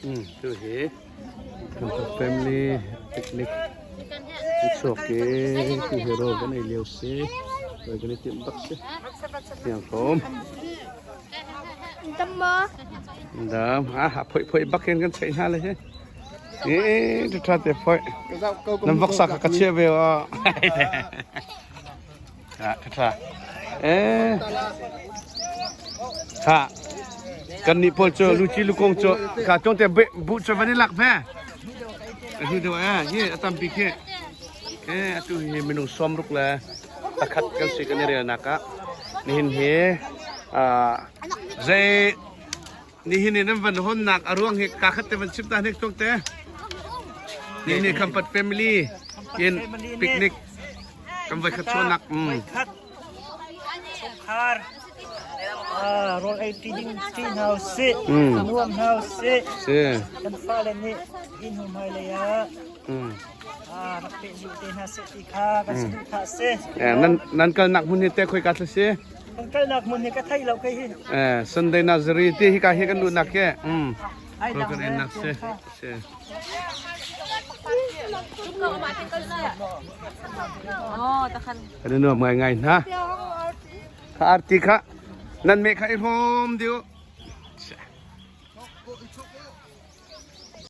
Tu hi kan family picnic chuak i tu hi rawl kan ei lio si rawl kan i timh bak si tiang kom Dam maw? Dam ha ha phoi phoi bak hin kan cheih hna le hi. Eh tha te phoi. Nam vok sa ka ka chia ve wa. Ha tha tha. Eh. Ha. Kan nih pawl cu luci lukong cu ka tong te bu cu van i lak ve. Hi deuh eh hi a tampi khi. Eh atu hi minung 60 le pakhat kan si kan i relnak ah nihin hi zei nihin in an van honnak a ruang hi ka khat te van chim ta hnek tuk te ni ni Khampat family in picnic kan voi khat chuanak khat chungkhar rawl ei ti ding ti hna usih nuam hna usih kan fale nih inn hnu hmailei ah rak peh duh te hna seh ti kha kan saduhthah a si. Nan nan kalnak hmun hi te khoi ka thla si? Kan kalnak hmun hi ka thei lo kei hi. Eh, Sunday Nazari ti hi ka hi kan luhnak ke. Ro kan en nak si. Si. Kan nuam ngai ngai hna. Kha arti kha nan me kha i hrom diu.